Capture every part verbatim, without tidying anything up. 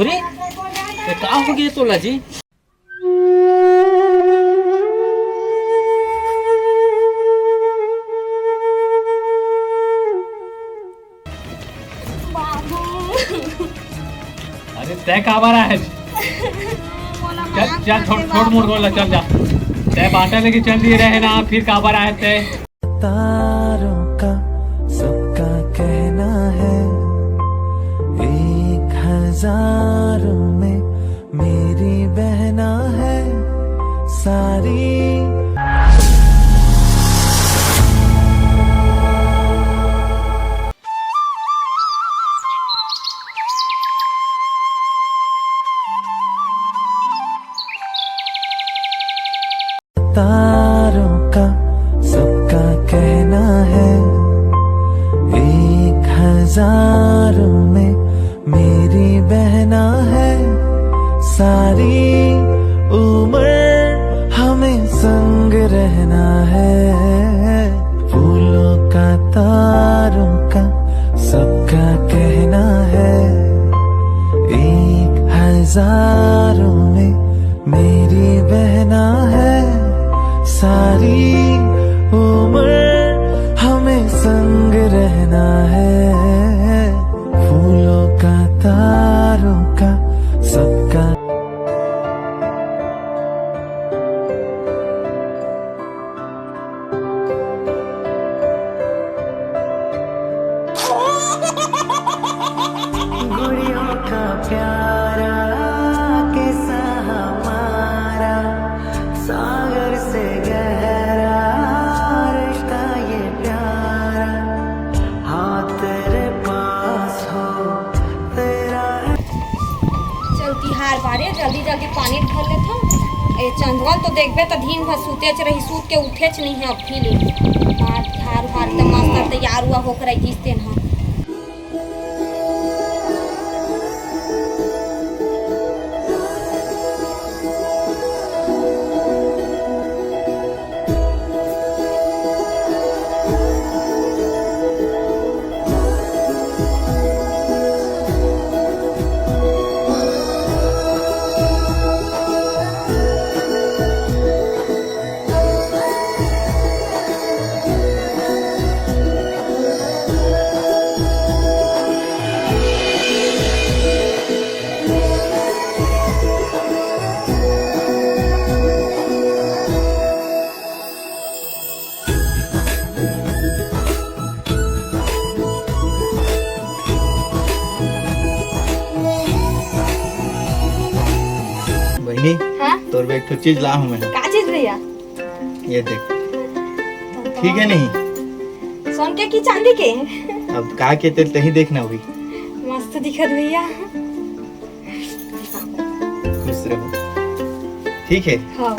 अरे, ये का हो गया तोला जी? बाबू। अरे, तय काबर आए? मोला चल, माफ चल, कर छोड़, दे छोड़ मोर बाबू। गोला, चल जा। तय बाटा लेके चल दिए रहे ना, फिर काबर आए तय? तारों का सबका कहना है, एक हजारों में मेरी बहना है सारी। तारों का सबका कहना है, एक हजारों में मेरी बहना है, सारी उम्र हमें संग रहना है। फूलों का तारों का सबका कहना है, एक हजारों में मेरी बहना है, सारी उम्र हमें संग रहना है। फूलों का तारों का सबका। गुड़ियों का प्यारा किस्सा हमारा, सागर से गहरा रिश्ता ये प्यारा। हाँ, तेरे पास हो, तेरा। चल तिहार बारे, जल्दी जल्दी पानी भर लेथन। ए चंदवा ल तो देखबे त दिन भर सुतेच रही, सूत के उठेच नहीं है अभी ले। बात तिहार उहार त मस्त तैयार हुआ होकर आई किस दिन ह। बहिनी, हाँ? तोर बर एक ठो चीज ला हूँ मैं। का चीज भैया? ये देख, ठीक है नहीं? सोन के कि चांदी के? अब का के तेल तही देखना हुई। मस्त दिखत भैया। खुश रहो। ठीक है। हाँ।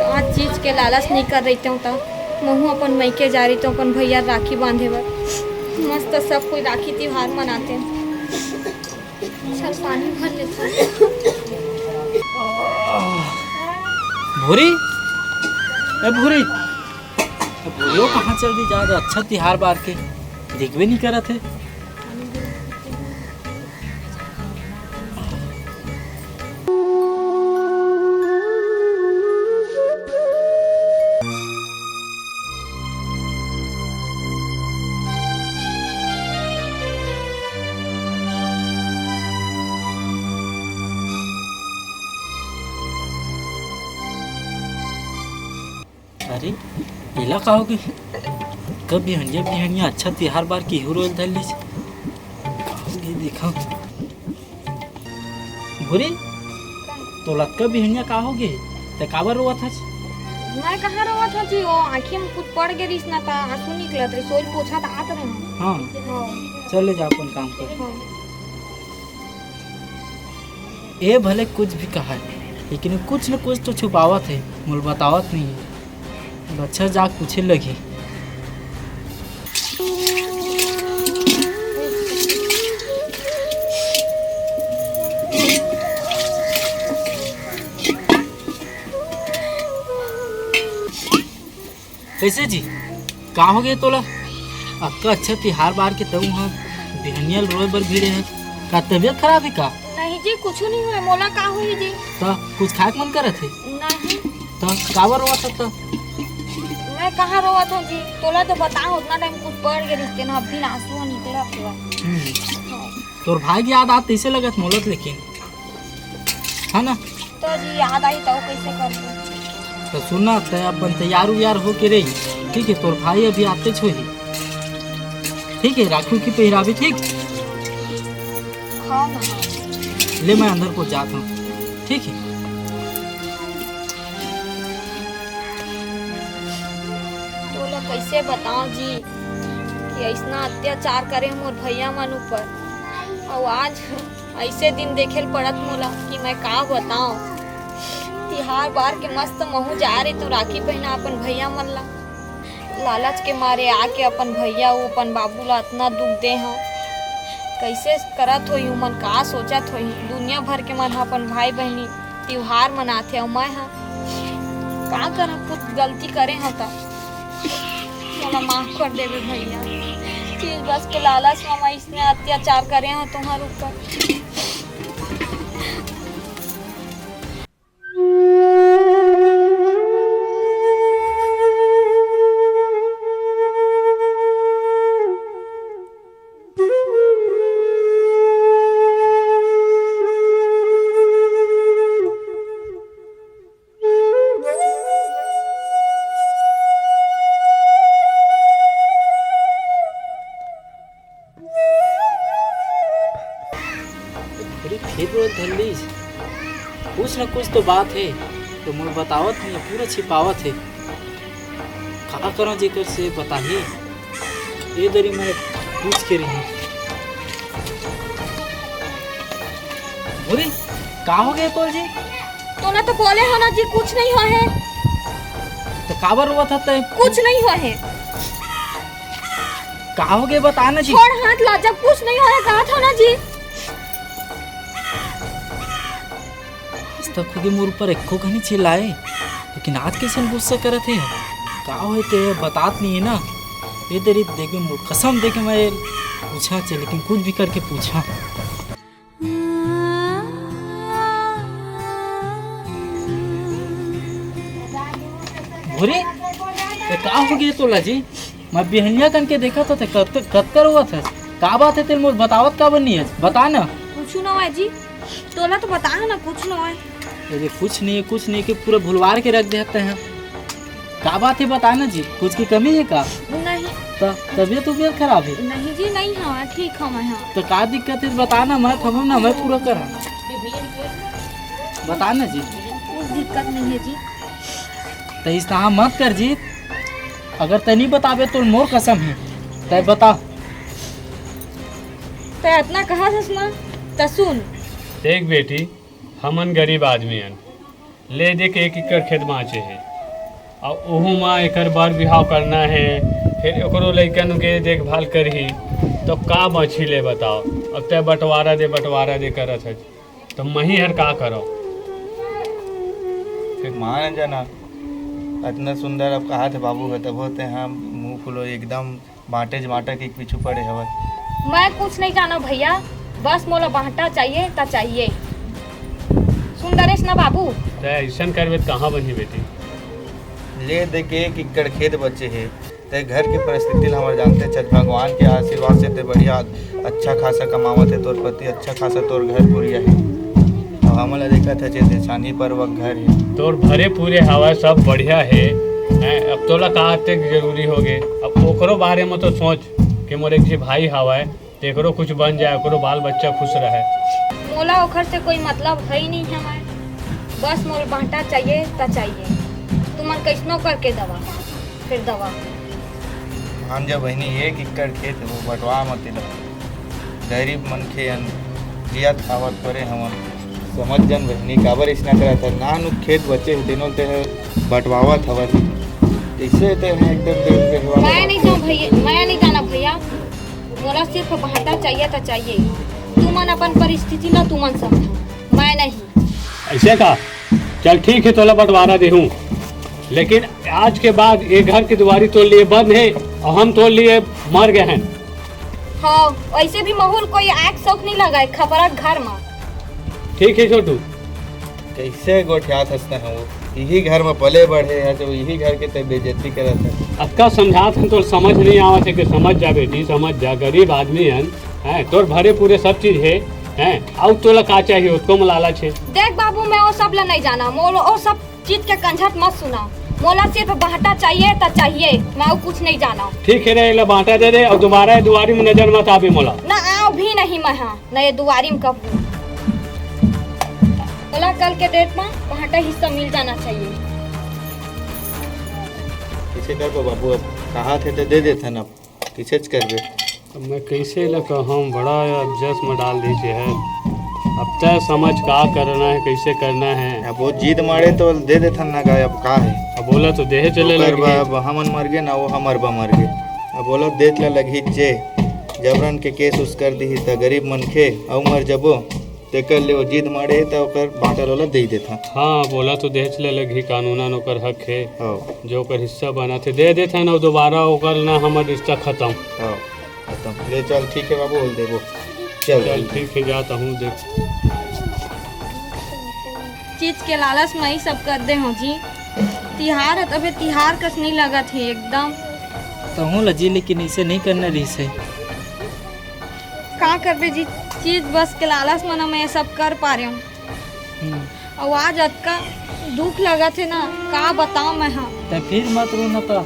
का चीज के लालच नहीं कर रही हूँ तो महू अपन मइके जा रही तो अपन भैया राखी बांधे बर। मस्त सब कोई राखी तिहार मनाते। चल पानी भर लेते। भूरी, ए भूरी, ए भूरी, वो कहाँ चल दी जा रहा? अच्छा तिहार बार के दिखबे नहीं करत है। अरे, एला का होगे? कब बिहनिया बिहनिया अच्छा तिहार बार के हीरो धर लिस। का होगे देखा। भूरी, तोला अतका बिहनिया का होगे? ते काबर रोवत हस? मैं कहाँ रोवत हँव जी, वो आँखी में कुछ पड़ गे रिहिस ना, ता आंसू निकलत रहिस, सोई पोछा त आत रहे। हाँ। हाँ। चल ले जा अपन काम कर। हाँ। ए भले कुछ भी कहा है, लेकिन कुछ न कुछ तो छुपावत है, मोला बतावत नहीं है। अच्छा, जाके पूछे लगही। कइसे जी? का हो गे तोला? अतका अच्छा तिहार बार के तहूँ ह बिहनिया ल रोए बर भिड़े हे। का तबीयत खराब हे का? नहीं जी, कुछु नहीं होय। मोला का होही जी? त कुछ खाए के मन करत हे? नहीं। त काबर रोवत हस त? मैं कहाँ रोवत हूँ जी? तोला तो बताओ, उतना टाइम कुछ पड़ गए रिश्ते ना, अभी आंसू ह निकलत हवय। हम्म। हाँ। तोर भाई के याद आत तइसे लगत मोला त, लेकिन, है ना? तो जी याद आई तो कैसे कर दूँ? तो सुन ना, तै अपन तैयार उयार होके रही, ठीक है? तोर भाई अभी आते होही, ठीक है? राखी की पहिराबी, ठीक? हाँ ना। ले, मैं अंदर को जाता हूँ, ठीक है? तोला कैसे बताओ जी कि ऐसना अत्याचार करे मोर भैया मन ऊपर, अउ आज ऐसे दिन देखे ल पड़त मोला कि मैं का बताओ। तिहार बार के मस्त महू जा रही तो राखी पहना अपन भैया मन ला, लालच के मारे आके अपन भैया, वो अपन बाबू ला इतना दुख दे हैं। कैसे करत होही उमन, का सोचत होही? दुनिया भर के मन ह अपन भाई बहिनी तिहार मनाथे, अउ मैं ह का करं, कुछ गलती करे हंव त मोला माफ कर देबे भैया। चीज बस के लालच म मैं इसने अत्याचार करे हंव तुम्हार ऊपर। अरे, फिर रोए धर लीस। कुछ न कुछ तो बात हे, तो मोला बतावत नहीं, पूरा छिपावत हे। का करों जेकर से बताही? ये दरी मैं पूछ के रही। अरे, का हो गया तोल जी? तोला तो बोले हो ना जी, कुछ नहीं हो है। तो काबर रोवत हस तै? कुछ नहीं हो है। का हो गया, बता ना जी। छोड़ हाथ ला, जब कुछ नहीं हो है, कहा था ना जी। आज तक खुद ही मोर ऊपर एको घनी चिल्लाए, लेकिन आज कैसे गुस्सा करत हे? का होय ते बतात नहीं है ना। ये तेरी देख, मोर कसम दे के मैं पूछा चे, लेकिन कुछ भी करके पूछा। भूरी, ये का हो गया तोला जी? मैं बिहनिया कन के देखत हों, ते कत-, कतका रोवत हस? का बात हे, तेल मोर बतावत काबर नहीं हस? बता ना। कुछ ना है जी, तोला तो बता ना, कुछ ना है। अरे कुछ नहीं है, कुछ नहीं के पूरा भुलवार के रख दे हते हैं। का बात है, बता ना जी, कुछ की कमी है का? नहीं। तो तबीयत उबियत खराब है? नहीं जी, नहीं, हाँ, ठीक हूँ मैं, हाँ। तो का दिक्कत है, बता ना, मैं थमम ना, मैं पूरा करा। बता ना जी। कुछ दिक्कत नहीं है जी। तो इस तरह मत कर जी, अगर तै नहीं बताबे तो मोर कसम है, तै बता। तै इतना कहा हस ना, त सुन। देख बेटी, हमन गरीब आदमी हन, ले दे के एक एकड़ खेत बाँचे हे, अउ ओहू म एकर बर बिहाव करना हे, फेर ओकरो लइकन के देखभाल करही, तो का बचही ले बताओ? अब तै बंटवारा दे, बंटवारा दे करत हस, तो मही हर का करव? फेर मान जाना, अतना सुंदर अब कहा थे बाबू ह, तभो ते ह मुँह फुलो एकदम बांटे ज बांटे के पीछू पड़े हवय। मैं कुछ नहीं जानव भैया, बस मोला बांटा चाहिए त चाहिए। सुंदरेश ना बाबू। तै अइसन करबे त कहाँ बनही बेटी? ले दे के एक एकड़ खेत बचे हे। तै घर के परिस्थिति ल हमर जानते छस, भगवान के आशीर्वाद से तै बढ़िया अच्छा खासा कमावत हे, तोर पति अच्छा खासा तोर घर पुरिया हे। अउ हमन ला देखत हे जे छानी परवक घर हे। तोर भरे पूरे हवय, सब बढ़िया हे। हैं, अब तोला का अतेक जरूरी होगे? अब ओकरो बारे म तो सोच। के मोर एक झी भाई हावय, तेकरो कुछ बन जाय, ओकरो बाल बच्चा खुश रहय। मोला ओखर से कोई मतलब है ही नहीं हवय, बस मोला बांटा चाहिए त चाहिए। तुमन कैसनो करके दवा, फिर दवा। मान जा बहिनी, एक एकड़ खेत हे, वो बंटवा मत ला। गरीब मनखे अन, जियत खावत परे हवन। समझ जन बहिनी, काबर इसना करत हस? नानू खेत बचे हे, तेनो ल ते ह बंटवावत हवस। कइसे ते ह एकदम बेवकूफ मैं नहीं जाऊँ भैया, मैं नहीं जाना भैया, मोला सिर्फ भांटा चाहिए त चाहिए। तुमन अपन परिस्थिति ला तुमन समझो, मैं नहीं। ऐसे का? चल ठीक है, तोला बंटवारा देहूँ। लेकिन आज के बाद ये घर के दुआरी तोर लिए बंद हे अउ हम तोर लिए मर गे हन। हाँ, वैसे भी महू ल कोई आग शौक नहीं लगाए खपरत घर मा। ठीक हे छोटू। कइसे गोठियात हस तैं वो? इही घर म पले बढ़े हस, वो इही घर के तैं बेइज्जती करत हस। अतका समझात हन तोर समझ नहीं आवत हे कि समझ जा बेटी, समझ जा, गरीब आदमी हन, हैं, तोर भरे पूरे सब चीज हे, हैं, अउ तोला का चाहिए, ओतको म लालच हे। देख बाबू, मैं वो सब ला नहीं जाना, मोला वो सब चीज के कंझट मत सुना, मोला सिर्फ बांटा चाहिए त चाहिए, मैं अउ कुछ नहीं जाना। ठीक हे रे, एला बांटा दे दे अउ दोबारा ये दुआरी म नजर मत आबे मोला। ना आव भी नहीं मैं, हाँ, ना ये दुआरी म कबू। मोला कल के डेट मा बांटा हिस्सा मिल जाना चाहिए। कइसे करबो बाबू, अब कहात हे त दे देथन, अब कइसेच करबे। अब मैं कइसे ल कहूँ, बड़ा जस में डाल दीजिए है। अब तय समझ का करना है, कइसे करना है। अब वो जिद माड़े तो दे देथन ना गा, अब का है। अब बोला तो देहे चले ओकर लग बा, गए। अब हमन मर गे ना, वो हमर बा मर गे। अब बोला देत ला लगही जे, जबरन के केस उस कर दिही त गरीब मनखे अउ मर जबो। तेकर ले वो जिद माड़े हे, त ओकर बांटल वाला दे देथन। हाँ, बोला तो देहेच ले लगही, कानूनन ओकर हक हे। हाँ। जो ओकर हिस्सा बनत हे, दे देथन, अउ दोबारा ओकर ना हमर रिश्ता खत्म। हाँ, खत्म। ले चल, ठीक हे बाबू, बोल देबो। चल, चल, ठीक हे, जात हूँ, देख। चीज के लालच में ही सब कर दे हो जी। तिहार हे, तबे तिहार कस नहीं लगत हे एकदम। तहूँ ल जी, लेकिन इसे नहीं करना रहिस हे। का करबे जी, चीज बस के लालच में ना मैं ये सब कर पा रहे हूँ। हम्म। अउ आज अतका दुख लगत हे ना, का बताओ मैं हा। त फिर मत रो ना त।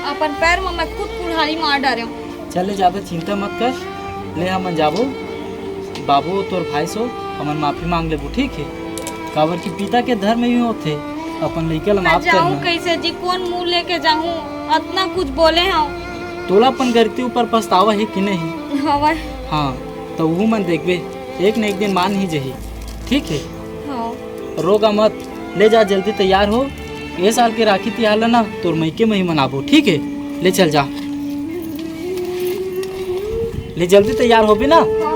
अपन पैर में मैं खुद कुल्हाड़ी मार डारे हूँ। चले, ज्यादा चिंता मत कर, ले हमन जाबो, बाबू तोर भाई सो हमन माफी मांग लेबो, ठीक हे? काबर कि पिता के धर्म ही होथे, अपन लइका ला मैं माफ जाहूँ करना। कइसे जी, कोन मुंह लेके जाहूँ? अतना कुछ बोले हव। तोला अपन गलती ऊपर पछतावा हे कि नहीं? हवय। हाँ, त उहू मन देखबे, एक न एक दिन मान ही जही, ठीक हे? हाँ। रोगा मत, ले जा जल्दी तैयार हो, ए साल के राखी तिहार ला ना तोर मइके में ही मनाबो, ठीक हे? ले चल जा, ले जल्दी तैयार होबे ना। हाँ।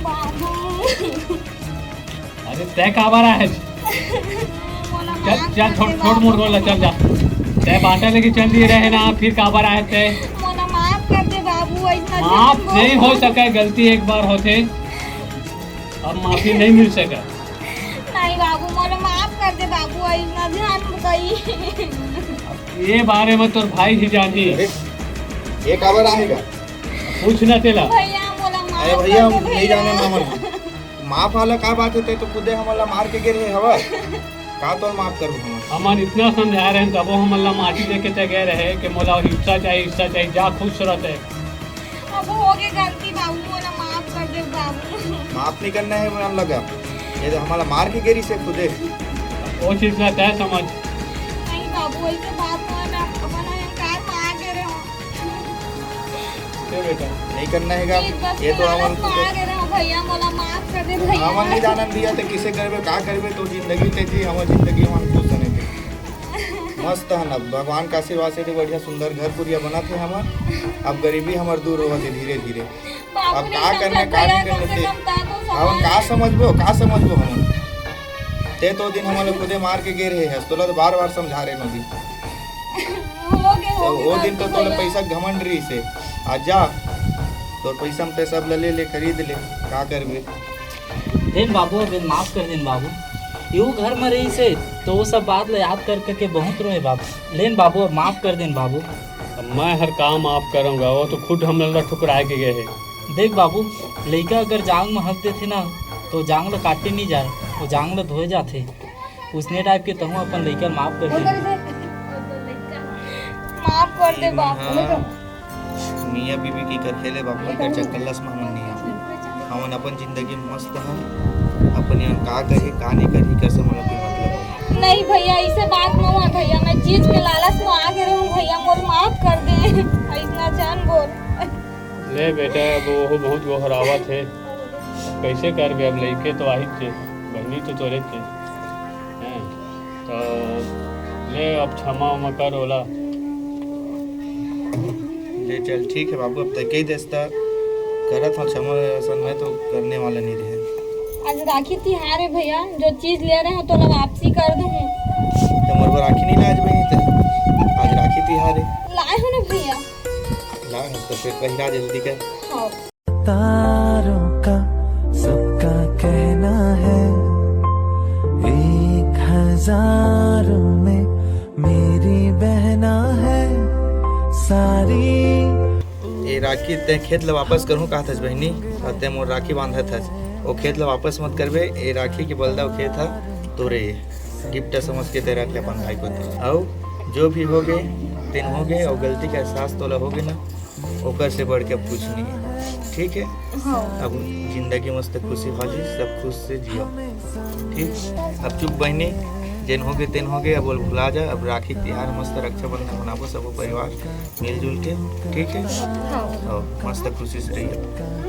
बाबू। अरे तय काबर आहे? मोला चल, माफ चल, कर छोड़, दे छोड़ मोर बाबू। गोला, चल जा। तय बांटा लेके चल दिए रहे ना, फिर काबर आहे तय? मोला माफ कर दे बाबू, ऐसा माफ जीवन नहीं हो सके, गलती एक बार होथे। अब माफी नहीं मिल सके। नहीं बाबू, मोला माफ कर दे बाबू, ऐसा ध्यान बताई। ये बारे में तोर भाई ही जानही। अरे, ये काबर आहे गा? पूछ ना तेला। भैया, मोला माफ अरे भैया, कर दे, हम नहीं भैया। जाने ना मन। माफ वाला का बात हे, तय तो खुदे हमन ला मार के गे रहे हवा। का तोर माफ करबो हमन? हमन इतना समझा रहे हैं, तबो हमन ला माटी देके तय गे रहे कि मोला हिस्सा चाहिए, हिस्सा चाहिए, जा खुश रहते। अब होगे गलती बाबू, मोला माफ कर दे बाबू। माफ नहीं करना है मन लगा, ये तो हमला मार के गे रहिसे खुदे। वो चीज ला तय समझ। नहीं बाबू, ऐसे बात मत, अपन अहंकार में आ गे रहे हो। नहीं करना है गा, ये तो हमन खुदे। भैया, मोला माफ कर दे भैया। हमन नहीं जानन भैया, ते किसे करबे, का करबे, तो जिंदगी ते जी, हमर जिंदगी हमन खुश रहने दे। मस्त हन, अब भगवान का आशीर्वाद से तो बढ़िया सुंदर घर कुरिया बनत हे हमर। अब गरीबी हमर दूर होवत हे धीरे धीरे। बाबू अब नहीं का करना, समझत का नहीं भैया, करना कम से ते? कम ता तो अब समझ। का समझबो, का समझबो हमन? ते तो दिन हमन ला खुदे मार के गे रहे हस, तोला तो बार बार समझा रहे नदी। हो गे, हो गे, वो दिन तो गलती तोला भैया। पैसा घमंड रहिसे, आ जा, तोर पैसा में ते सब ले ले, खरीद ले, का करबे? देन बाबू, अब माफ कर देन बाबू। यू घर में रहिसे, तो वो सब बात ला याद कर करके बहुत रोए बाबू। लेन बाबू, अब माफ कर देन बाबू। अब मैं हर का माफ करूंगा, वो तो खुद हमन ला ठुकराए के गए हे। देख बाबू, लइका अगर जांग में हंस देथे ना, तो जांग ला काटे नहीं जाए, वो जांग ला धोए जाथे। उसने टाइप के तहूँ अपन लइका ला माफ कर दे। माफ कर दे बाबू। हाँ। मियाँ बीबी की कर खेले बाबू, कर चक्कर लस में हमन नहीं आवे। हमन अपन जिंदगी में मस्त हन, अपन यहाँ का करही, का नहीं करही, कर से मोला कोई मतलब नहीं। नहीं भैया, ऐसे बात न हुआ भैया, मैं चीज के लालच में आ गए हूँ भैया, मोर माफ कर दे। ऐसना जान बोल। ले बेटा, अब वो बहुत गोहरावत है, कैसे करबे? अब लइके तो आहिच के, बहनी तो तोरे के हैं, तो ले अब क्षमा उमा कर ओला। ले चल, ठीक है बाबू, अब तय कही देस त करत हूँ क्षमा, असन मैं तो करने वाला नहीं रहे। आज राखी तिहार है भैया, जो चीज ले रहे हो तो वापसी कर दूँ। तो मोर बर राखी नहीं लाए आज बहनी ते? आज राखी तिहार है। लाए हो ना भैया। ला, तो फिर पहिरा जल्दी कर। हाँ। तारों का सबका कहना है, एक हजारों में मेरी बहना है सारी। ए राखी ते खेत ल वापस करहूँ कहत हस बहिनी, अउ ते मोर राखी बांधत हस। ओ खेत ल वापस मत करबे, ए राखी के बलदा ओ खेत ह तोरे गिफ्ट समझ के दे रख ले अपन भाई को। अउ जो भी होगे, तेन होगे, अउ गलती के एहसास तोला होगे ना, ओकर से बढ़ के अब कुछ नहीं है, ठीक है? हाँ। अब जिंदगी मस्त खुशी वाली, सब खुश से जियो, ठीक? अब चुप बहिनी, जेन होगे तेन होगे, अब भुला जा। अब राखी तिहार मस्त रक्षाबंधन मनाबो सब परिवार मिलजुल के, ठीक है? हाँ। और मस्त खुशी से रहिए।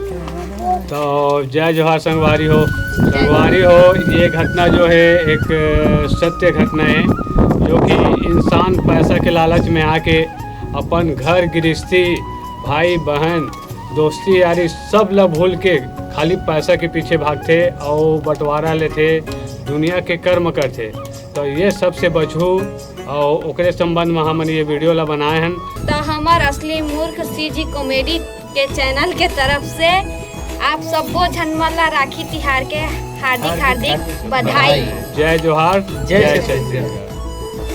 तो जय जोहार संगवारी हो। संगवारी हो, ये घटना जो है एक सत्य घटना है, जो कि इंसान पैसा के लालच में आके अपन घर गृहस्थी, भाई बहन, दोस्ती यारी सब ला भूल के खाली पैसा के पीछे भागथे अउ बंटवारा लेथे, दुनिया के कर्म करथे। तो ये सबसे बचहू अउ ओकरे संबंध में हमन ये वीडियो ला बनाए हन। तो हमार असली मूर्ख सीजी कॉमेडी के चैनल के तरफ से आप सबो झन मन ला राखी तिहार के हार्दिक हार्दिक बधाई। जय जोहार, जय जय छत्तीसगढ़।